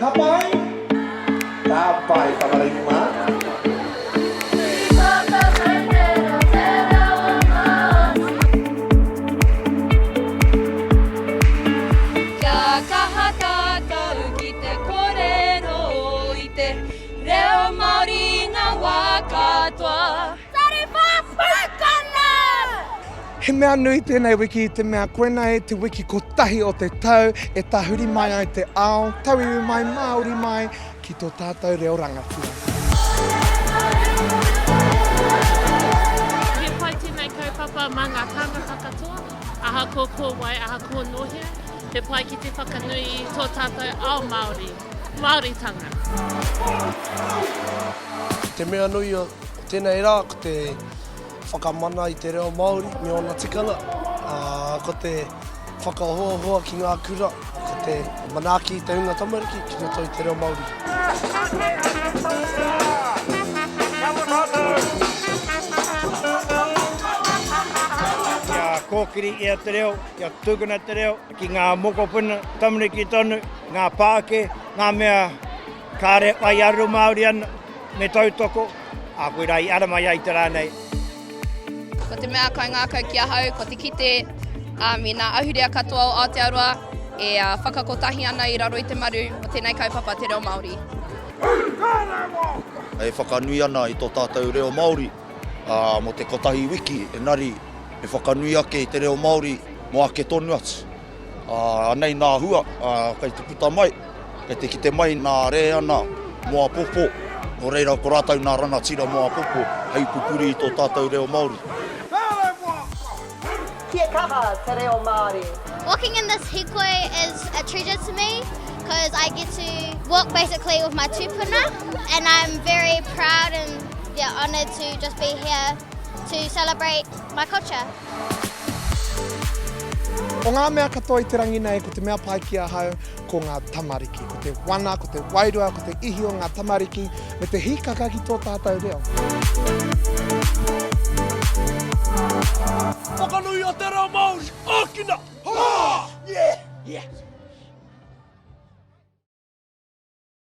Ka pai? Ka pai, tamariki mā. Kia kaha tātou ki te kōrero i te reo Māori i ngā wā katoa. He mea nui tēnei wiki i te mea koinei te wiki kotahi o te tau e tahuri mai ai te ao, tauiwi mai, Māori mai, ki tō tātou reo rangatira. He pai tēnei kaupapa mā ngā tāngata katoa, ahakoa ko wai, ahakoa nō hea, he pai ki te whakanui i tō tātou ao Māori, Māoritanga. Te mea nui o tēnei rā ko te whakamana i te reo Māori me ōna tikanga, ā, ko te whakahoahoa ki ngā kura, ko te manaaki i te hunga tamariki ki roto i te reo Māori. Kia kōkiri ia te reo, kia tukuna te reo ki ngā mokopuna, tamariki tonu, ngā pākē, ngā mea kāre whai arero Māori ana, me tautoko, ā, koirā i ara mai ai te rā nei. Ko te mea kaingākau ki ahau, ko te kite um, i ngā ahurea katoa o Aotearoa e uh, whakakotahi ana i raro i te maru o tēnei kaupapa te reo Māori. E whakanui ana i tō tātou reo Māori ā, mō te kotahi wiki, engari me whakanui ake i te reo Māori mō ake tonu atu. Ā, anei nā hua, ā, kei te puta mai, kei te kite mai nā rēana mō apopo, nō reira ko rātou nā rangatira mō apopo hei pupuri i tō tātou reo Māori. Kia kaha te reo Māori. Walking in this hikoi is a treasure to me because I get to walk basically with my tupuna and I'm very proud and yeah, honoured to just be here to celebrate my culture. O ngā mea katoa i te rangi nei, ko te mea pai ki ahau, ko ngā tamariki. Ko te wana, ko te wairua, ko te ihi o ngā tamariki, me te hīkaka ki tō tātou reo. Whakanuia te reo Māori! Ākina!